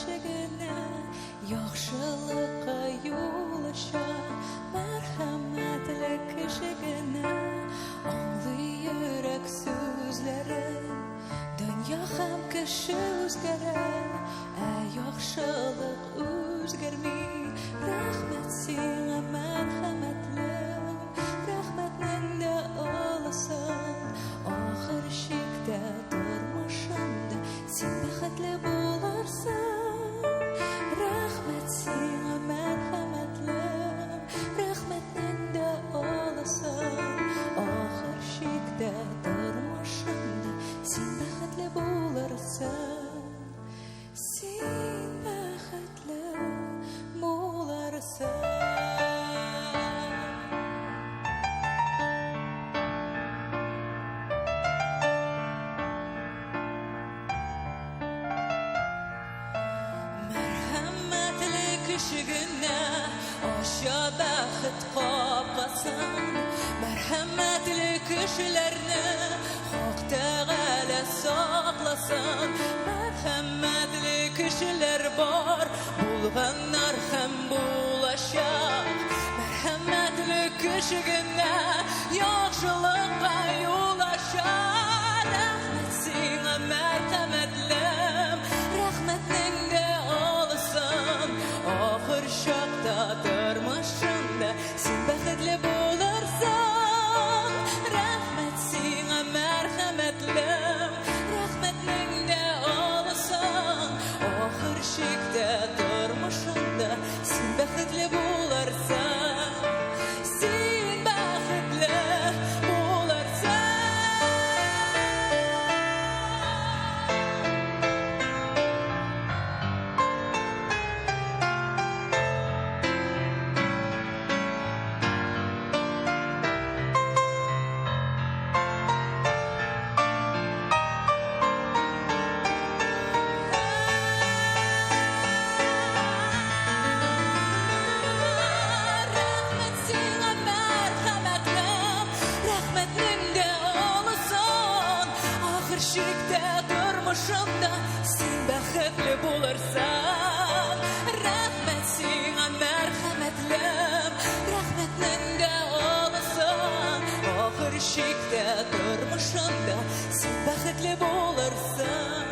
кеше генә яхшылыкка юл ача. Мәрхәмәтле кеше генә аңлый йөрәк сүзләрен. Дөнья һәм кеше үзгәрә, ә яхшылык үзгәрми. Рәхмәт сиңа, мәрхәмәтлем, рәхмәтнең дә олысын. Ахыр чиктә тормышымда син бәхетле булырсың. Рәхмәт сиңа, мәрхәмәтлем, рәхмәтнең дә олысын. Ахыр чиктә тормышымда син бәхетле булырсың. Син бәхетле булырсың. Мәрхәмәтле кеше генә ача бәхет капкасын. Мәрхәмәтле кешеләрне Хак Тәгалә сакласын. Мәрхәмәтле кешеләр бар, булганнар һәм булачак. Мәрхәмәтле кеше генә яхшылыкка юл ача. Рәхмәт сиңа, мәрхәмәтлем, рәхмәтнең дә олысын. Ахыр чакта тормышыңда син бәхетле булырсың. Рәхмәт сиңа, мәрхәмәтлем, рәхмәтнең дә олысын. Ахыр чиктә тормышыңда син бәхетле булырсың. Син бәхетле булырсың. Рәхмәт сиңа, мәрхәмәтлем, рәхмәтнең дә олысын. Ахыр чиктә тормышымда син бәхетле булырсың. Рәхмәт сиңа, мәрхәмәтлем, рәхмәтнең дә олысын. Ахыр чиктә тормышымда син бәхетле булырсың.